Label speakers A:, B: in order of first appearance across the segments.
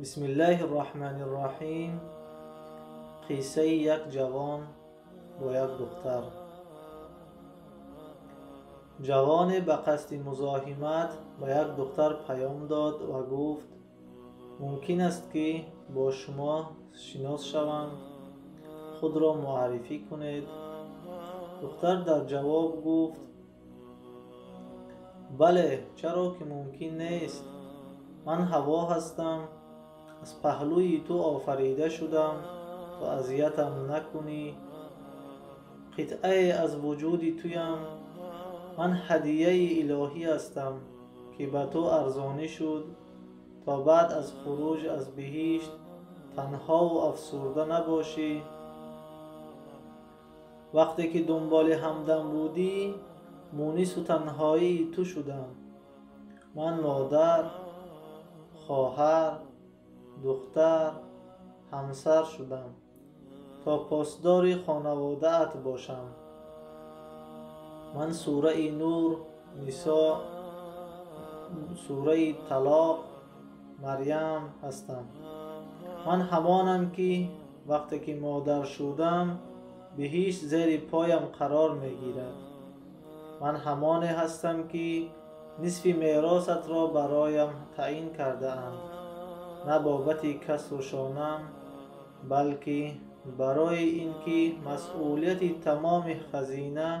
A: Бисмиллаҳир Раҳмонир Раҳим. Қиссаи як ҷавон бо як духтар. Ҷавоне ба қасди музоҳимат ба як духтар паём дод ва гуфт: мумкин аст, ки бо шумо шинос шавам, худро муаррифӣ кунед. Духтар дар ҷавоб гуфт: бале, чаро ки мумкин нест. Ман ҳаво ҳастам, аз паҳлӯи ту офарида шудам, то азиятам накунӣ. Қитъае аз вуҷуди туям. Ман ҳадияи илоҳӣ ҳастам, ки ба ту арзонӣ шуд, то баъд аз хуруҷ аз биҳишт танҳову афсурда набошӣ. Вақте ки дунболи ҳамдам будӣ, мунису танҳоии ту шудам. Ман модар, хоҳар, духтар, ҳамсар шудам, то посдори хонаводаат бошам. Ман сураи Нур, Нисо, сураи Талоқ, Марям ҳастам. Ман ҳамонам, ки вақте ки модар шудам, биҳишт зери поям қарор мегирад. Ман ҳамоне ҳастам, ки нисфи меросатро бароям таъин кардаанд, на бобати касру шонам, балки барои ин ки масъулияти тамоми хазина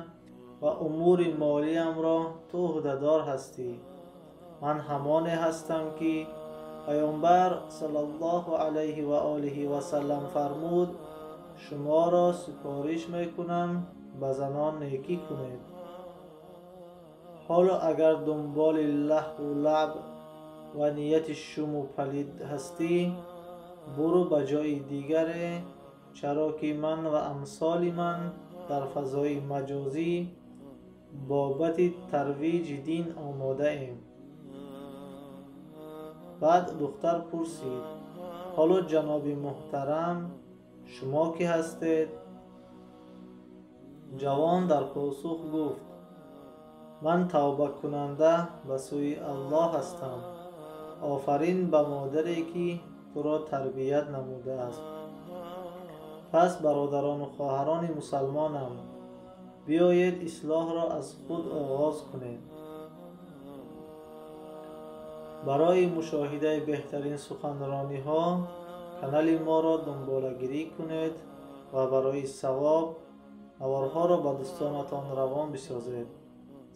A: ва умури молиямро ту ӯҳдадор ҳастӣ. Ман ҳамоне ҳастам, ки Паёмбар саллаллоҳу алайҳи ва олиҳи васаллам фармуд: шуморо супориш мекунам, ба занон некӣ кунед. Ҳоло агар дунболи лаҳву лаъб ва нияти шуму палид ҳастӣ, буру ба ҷои дигаре, чаро ки ман ва амсоли ман дар фазои маҷозӣ бобати тарвиҷи дин омодаем. Баъд духтар пурсид: ҳоло ҷаноби муҳтарам, шумо кӣ ҳастед? Ҷавон дар посух гуфт: ман тавбакунанда ба сӯи Аллоҳ ҳастам. Офарин ба модаре, ки туро тарбият намудааст. Пас бародарону хоҳарони мусалмонам, биёед ислоҳро аз худ оғоз кунем. Барои мушоҳидаи беҳтарин суханрониҳо канали моро дунболагирӣ кунед ва барои савоб наворҳоро ба дӯстонатон равон бисозед.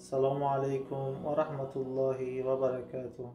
A: Салому алайкум ва раҳматуллоҳи ва баракатуҳ.